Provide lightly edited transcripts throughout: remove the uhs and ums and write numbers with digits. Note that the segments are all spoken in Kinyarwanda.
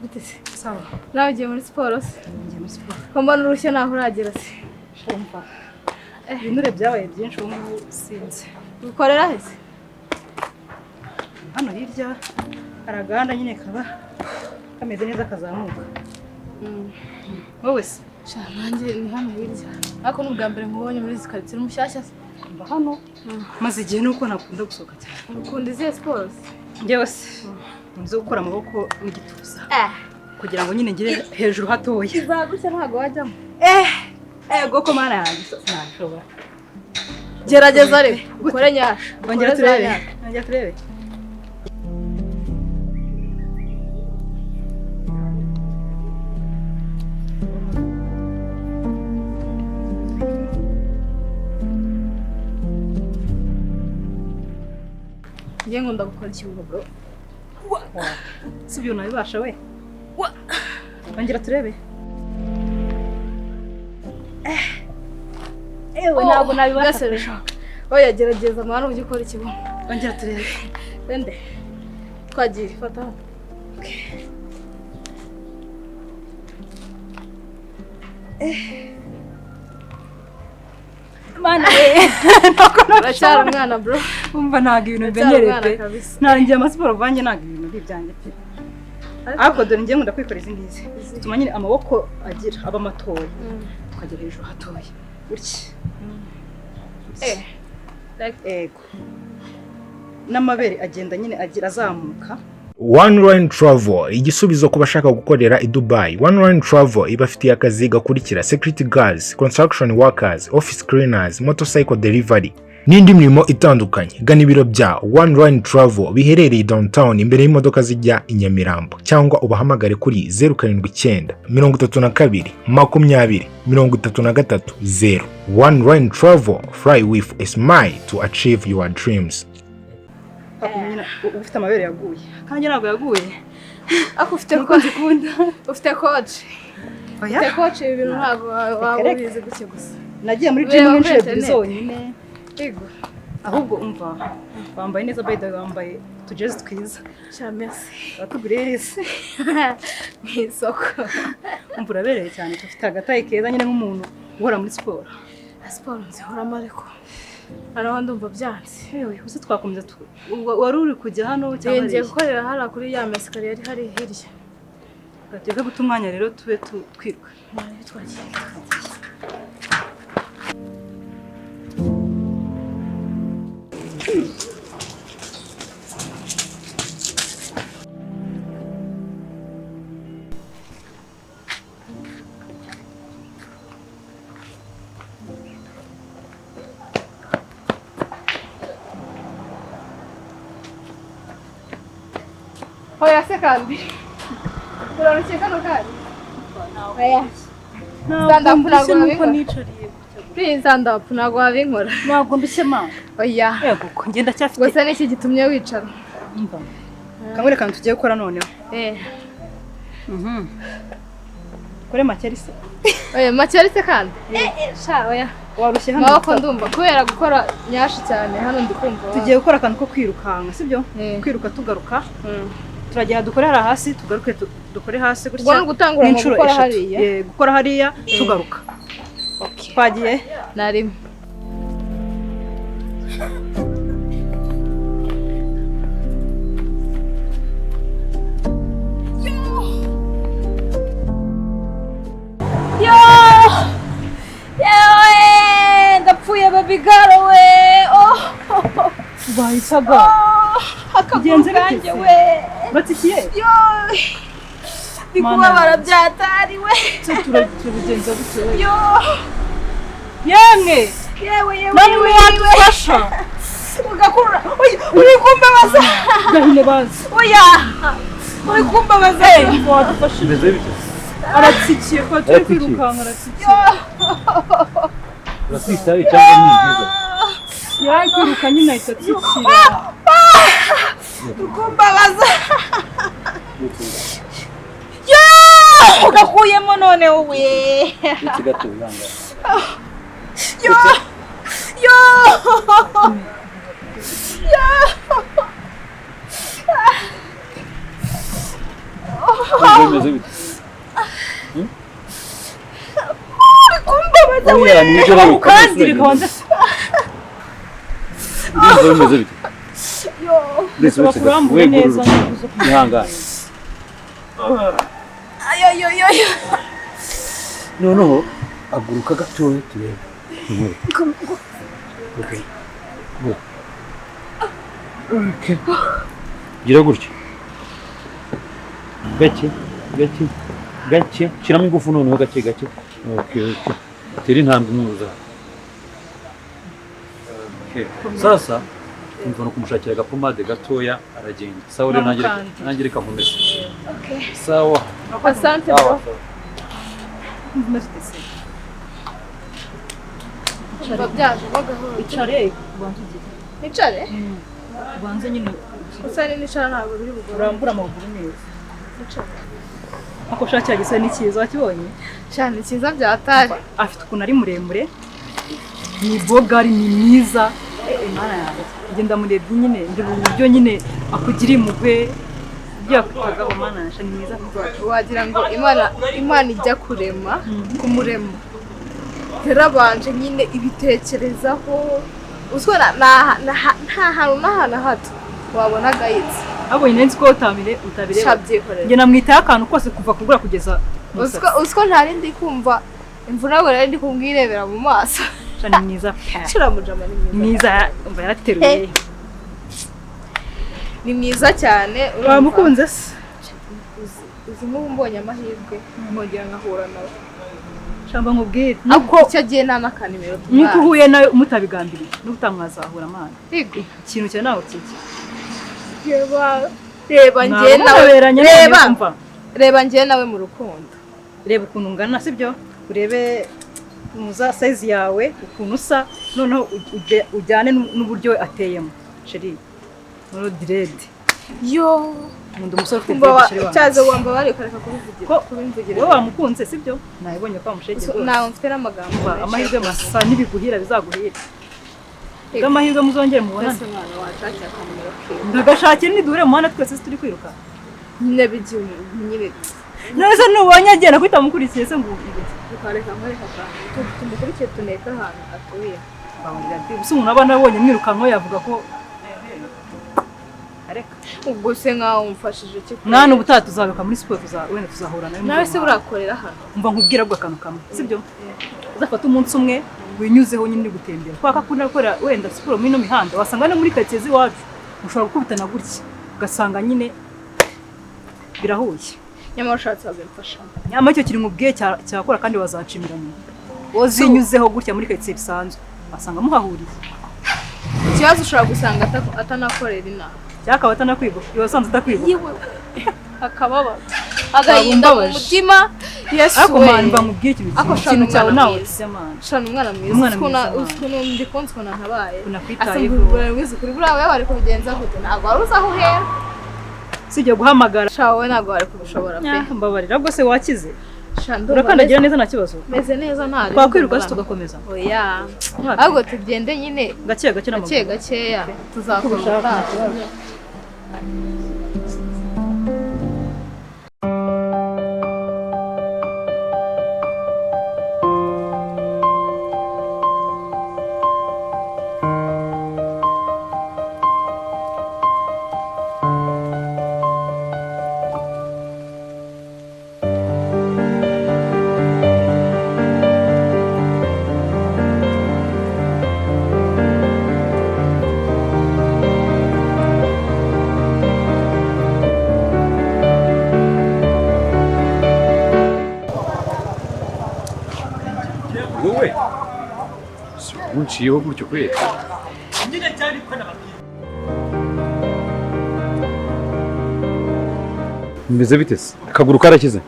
Bite se? Sawa. Nawe ugiye muri siporo se? Ngiye muri siporo. Ko mbona urushye naho uragera se? Umva, ibinure byabaye byinshi ubu ngubu sinzi. Ukorera he se? Hano hirya hari agahanda nyine kaba kameze neza kazamuka. Wowe se? Sha, nanjye ni hano hirya. Ariko ni ubwa mbere nkubonye muri izi karitsiye, uri mushyashya se? Mba hano maze igihe, nuko ntakunda gusohoka cyane. Ukunda izihe siporo se? Njyewe se nzi gukora amaboko n'igituza kugira ngo nyine ngere hejuru hatoya. Izagutse ntabwo wajyamo. Ego ko mana yanjye, sinashobora. Gerageza rero ukore nyasha. Ongera Ukore za turebe. nyasha. Ongera turebe. Njye nkunda gukora ikibuno, bro. Si ibyo nabibasha we. Ongera turebe. Ewe, ntabwo nabibasha. Byose birashoboka. Oya, gerageza mwana, ujye ukora ikibuno. Ongera turebe. Wende twagiye, fata hano. Mana we, ntabwo Uracyari nabishobora. umwana, bro. Umva, ntabwo ibintu Uracyari bimenyereye umwana pe. kabisa. Ntangiye amasiporo vanjye, ntabwo ibintu ari ibyanjye pe. Ariko dore njye nkunda kwikora izi ngizi zituma nyine amaboko agira aba matoya, tukagera hejuru hatoya gutya. Ego, n'amabere agenda nyine agira azamuka. One Line Travel, igisubizo ku bashaka gukorera i Dubai. One Line Travel ibafitiye akazi gakurikira: security guards, construction workers, office cleaners, motorcycle delivery n'indi mirimo itandukanye. Gana ibiro bya One Line Travel biherereye downtown imbere y'imodoka zijya i Nyamirambo, cyangwa ubahamagare kuri 079 32 20 33 0. One Line Travel, fly with a smile to achieve your dreams. Hakumva nyine uba ufite amabere yaguye, kandi ntabwo yaguye. Ariko ufite Nuko nzikunda. Ufite coach. Oya. Ufite coach, ibi bintu ntabwo waba Reka, reka. ubizi gutya gusa. Nagiye muri Ureba gym kuri inshuro ebyiri internet. zonyine. Yego. Ahubwo umva, wambaye neza by the way, wambaye utujezi twiza. Sha, merci. Watuguriye ese? Mu isoko. Umva, urabereye cyane, ufite agataye keza nyine nk'umuntu uhora muri siporo. Siporo nzihoramo, ariko haraho ndumva byanze. Yewe, uze twakomeza wari uri kujya hano cyangwa Ngiye hariya? gukorera hariya kuri ya mesikariye yari hari hirya. Tureke guta umwanya rero, tube twiruka. Mwari twagiye. Oya se kandi urarukiye kano kandi, oya. Stand up, ntabwo nuko nabikora. nicariye gutya. Please stand up, ntabwo wabinkora. Ntabwo ndushye ma. Oya. Yego ko ngenda cyafite. Gusa niki gitumye wicara? Umva, kamwe kantu tugiye gukora noneho. Kore make se. Oya, make se kandi, sha, oya. Warushye hano? Amaboko ndumva kubera gukora nyashi cyane hano ndi kumva Tugiye gukora akantu ko kwirukanka, sibyo? Eh. Kwiruka tugaruka. Turagenda dukore hariya hasi, tugaruke dukore hasi gutya. Ubwo ni ugutangura mu N'inshuro gukora eshatu. hariya? Eh, gukora hariya tugaruka. Twagiye. Na rimwe. Yewe, ndapfuye baby girl we, oh. Bahisaga. Akaguru Bigenze bite kanjye se? we. Batsikiye. Yo, ndi Mana kubabara byatari we. Se turabigenza gute we? Yo. Yemwe. Yewe, yewe. Namwe Yewe. wadufasha. Ugakurura. Oya, uri kumbabaza. Gahine bazi. Oya, uri kumbabaza. Wadufasha. Bimeze bite? Aratsikiye ko turi Aratsikiye. kwirukanka, aratsikiye. Uratwita cyangwa ni byiza? Yari kwiruka nyine ahita atsikira. Uri kumbabaza. Yo, ugakuyemo none we. Uretse gato, wihangane. Yo, yo, yo. Bimeze bite? Kumbabaza we. Kandi rikabanza. Bimeze bite? Yo. Bakurambure neza. Ihangane. Ayo yo yo yo. Noneho aguruka gatoya turebe. Okay. Good. Okay. Gira gutya. Gake, gake, gake. Shyiramo ingufu noneho gake gake. Okay, okay. Tera intambwe imwe. Okay. Sasa umva no kumushakira agapomade gatoya aragenda. Sawa rero nanjye reka nkomeze. Okay. Sawa. Asante bro. Icare ubanze ugire. Nicare? Ubanze nyine. Gusa ni nicara ntabwo biri bugorane. Urambura amaguru neza. Nicare. Ako shaka gisa ni cyiza wakibonye? Cyane cyiza byatari. Afite ukuntu ari muremure. Ni bogari ni mwiza. Imana yanjye. Ngenda murebye nyine ndeba uburyo nyine akugira imugwe. Byakwitaga Imana yanjye ni mwiza. Wagira ngo Imana ijya kurema kumurema. Yarabanje nyine ibitekerezaho uzwo nta hantu n'ahantu hato wabona agayitse. Abo nyine nzi ko utabireba. Njye namwitaye akantu kose kuva kugura kugeza uzwo ntari ndi kumva imvura ngo nari ndi kumwirebera mu maso. Ni mwiza pe. Kiramujama ni mwiza. Mwiza umva yarateruye. Ni mwiza cyane. Wamukunze se? Uzi nk'ubu mbonye amahirwe nkongera nkahura nawe. Shamba nkubwire nuko icyo gihe nta nakanimero tumwana. Nuko uhuye nawe mutabigambiriye n'ubutamwazahura amana. Yego. Ikintu cya nawe kijya. Reba ngiye nawe. Reba ngiye nawe mu rukundo. Reba ukuntu ungana sibyo? Urebe muza size yawe ukuntu usa noneho ujyane n'uburyo ateyemo. Chérie. Noneho dread. Yo. Nkunda umusore ufite dread chérie wanjye. Cyaze wamba bari ukareka kubivugira. Kubimvugira. Wowe wamukunze sibyo? Nabibonye ko wamushegeye rwose. Nawe mfite n'amagambo. Amahirwe masa n'ibiguhira bizaguhira. Amahirwe muzongere mubonane. Ndagashakira niduhure muhanda twese turi kwiruka. Nyine bigiye nyine. None nubonye agenda kwita mukurikiye se ngo ukareka nkareka akantu tumukurikiye tuneka ahantu atuye. Gusa umuntu aba nabonye mwirukanko yavuga ko areka. Ubwo se nkaho umfashije iki? Mwana ubutaha tuzaruka muri siporo wenda tuzahura nawe. Nawe se burakorera hano? Umva nkubwira bwo akantu kamwe, sibyo? Uzafata umunsi umwe winyuzeho nyine gutembera. Kwa kakunda gukora wenda siporo muri no mihanda wasanga no muri quartier z'iwacu ushobora gukubitana gutya ugasanga nyine birahuye. Nyamara ushatse wabimfasha. Nyamara icyo kiri nkubwiye cyakora kandi wazacimira nyuma. Wozinyuzeho gutya muri quartier bisanzwe wasanga muhahuriye. Ikibazo ushobora gusanga atanakorera inama. Cyakaba atanakwibuka, wasanze atakwibuka. Akababa. Agahinda mu mutima. Yesu we. Ariko man bamubwiye ikintu cyawe nawe tizamana. Shana umwana mwiza. Ukuntu ndi konsi ukuntu ntabaye. Unakwitayeho. Mwiza kuri buriya we wari kubigenza gute? Ntabwo wari uzi aho uhera. Sijya guhamagara. Sha wowe ntabwo wari kubishobora pe. Mbabarira ubwo se wakize. Urakandagira neza nta kibazo. Meze neza nta. Twakwiruka se tugakomeza. Oya. Ahubwo tugende nyine gake gake n'amaguru. Gake gakeya tuzakora ubutaha. Wowe unciyeho gutyo kweli. Bimeze bite se? Akaguru karakize?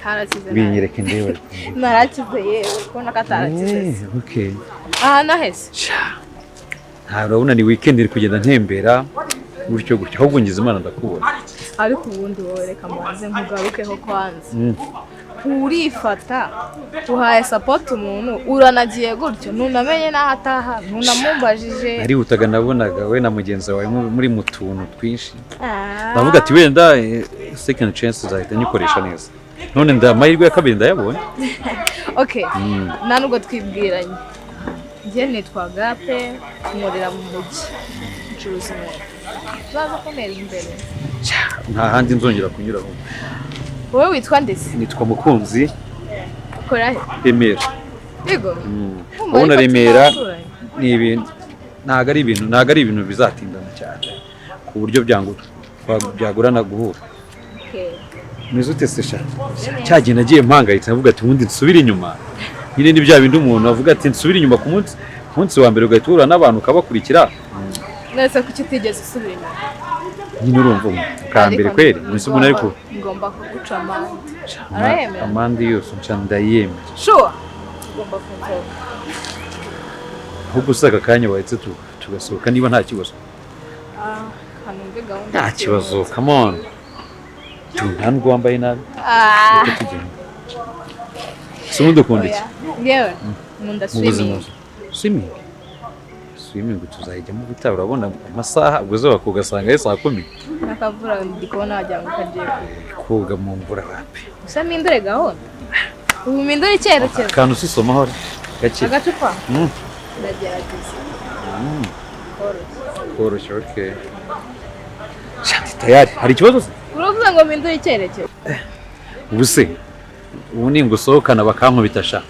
Karakize. Binyereke ndebe. Narakize yewe kubona katarakize. Okay. Aha nahese. Nta urabona ni weekend iri kugenda ntembera gutyo gutyo ahubwo ngize Imana ndakubona. Ariko ubundi wowe reka mbanze nkugarukeho kwanza. Urifata uhaye support umuntu uranagiye gutyo ntunamenye naho ataha ntunamumbajije. Narihutaga nabonaga we na mugenzi wawe muri mu tuntu twinshi. Ndavuga ati wenda Second chance nzahita nyikoresha neza. None nda amahirwe ya kabiri ndayabonye. Okay. Nta nubwo twibwiranye. Njye nitwa Gape, nkorera mu mujyi. Ncuruza inkweto. Uzaza kuntera imbere. Nta handi nzongera kunyura. Wowe witwa nde se? Nitwa Mukunzi. Ukora he? Remera. Yego. Ubona Remera ni ibintu ntago ari ibintu bizatindana cyane ku buryo byagorana guhura. Meze ute se sha? Cyagiye nagiye mpangayitse navuga ati ubundi nsubire inyuma. Nyine ni bya bindi umuntu avuga ati nsubire inyuma ku munsi wa mbere ugahita uhura n'abantu ukabakurikira. Nese kuki utigeze usubira inyuma? Nyine urumva bwa mbere kweri munsi umuntu ariko ngomba kuguca amande. Arayemera? Amande yose nca ndayemera. Sure. Ugomba kunsohoka. Ahubwo usaka akanya wahetse tugasohoka niba nta kibazo. Kanumve gahunda. Nta kibazo, come on. Nta nubwo wambaye nabi. Si ubundi ukunda iki? Yewe, nkunda swimming. Swimming? Swimming tuzayijyamo ubutaha, urabona amasaha ubwo uzuba ugasanga ari saa 10. N'akavura ndi kubona wagira ngo kagiye koga mu mvura wapi. Gusa mpindure gahunda. Ubu mpindure icyerekezo. Akantu usisomaho gake. Agacupa? Ndagerageza. Koroshye. Okay. Shanti tayari. Hari ikibazo se? Uravuze ngo mpindure icyerekezo. Ubu se ubu ningusohokana bakankubita sha.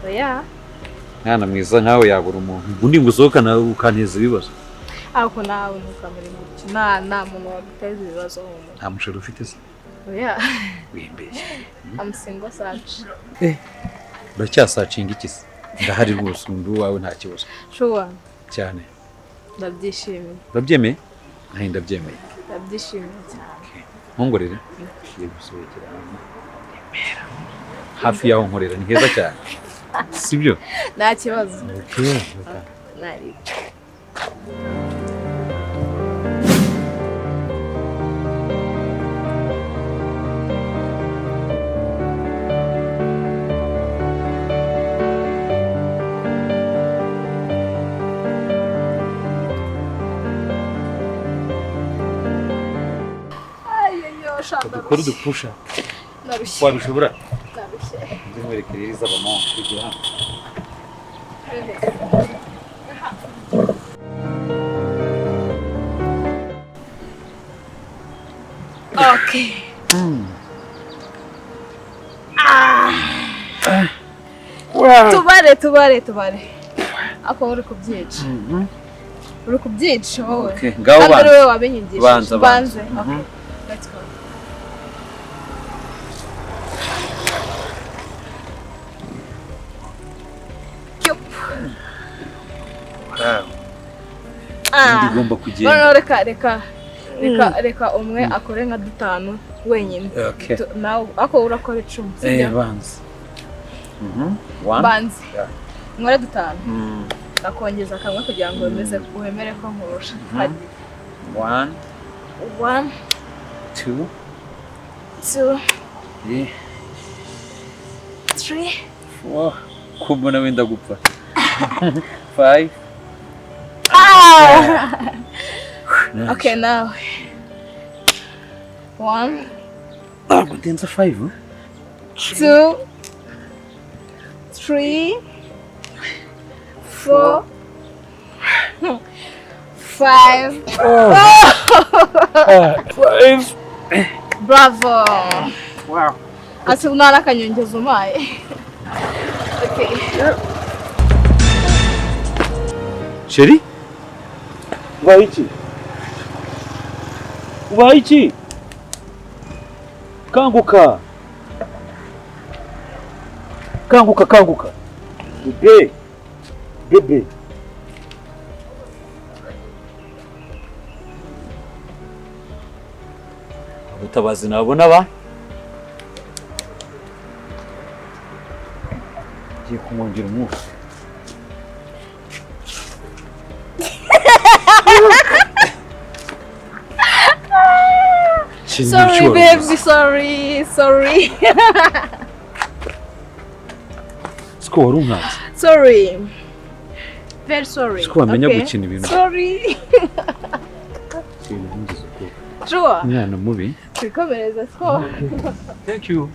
Oya. Mwana mwiza nkawe yabura umuntu. Ubu ningusohokana ukanteza ibibazo. Ako nawe ntukamere gutyo. Nta muntu waguteza ibibazo mu. Nta musheri ufite se? Oya. Wimbeshye. I'm single search. Uracyasacinga iki se? Ndahari rwose undi wawe nta kibazo. Sure. Cyane. Ndabyishimiye. Urabyemeye? Nari ndabyemeye. Ndabyishimiye cyane. Nkongorere? Ngiye gusohokera hano. Remera. Hafi yaho nkorera ni heza cyane. Sibyo? Nta kibazo. Okay. Nari. Dukora udupusha. Narushye. Wabishobora? Narushye. Ndimwereke rero izabamo kugira hano. Okay. Tubare. Ako uri kubyica. Uri kubyica wowe. Okay, ngaho banze. Wowe wabinyigishije. Banze. Okay. Let's go. Ndigomba kugenda. No, reka umwe akore nka dutanu wenyine. Okay. Nawe ako urakora 10. Eh, banze. Banze. Nkore dutanu. Nakongeza kamwe kugira ngo wemeze wemere ko nkurusha. 1 1 2 2 3 3 4. Kubona wenda gupfa. 5. Okay, now 1. Ntabwo 5. 2 3 4 5. 5. Bravo. Wow. Ati unara akanyongezo umpaye. Okay. Sheri? Ubaye iki? Ubaye iki? Kanguka. Kanguka, kanguka. Bebe. Bebe. Abatabazi nabona ba? Ngiye kumwongera umwuka. Sorry baby, sorry, sorry. Siko wari umwanzi. Sorry. Very sorry. Siko wamenya gukina ibintu. Sorry. Sure. Umwana mubi. Twikomereze siporo. Thank you.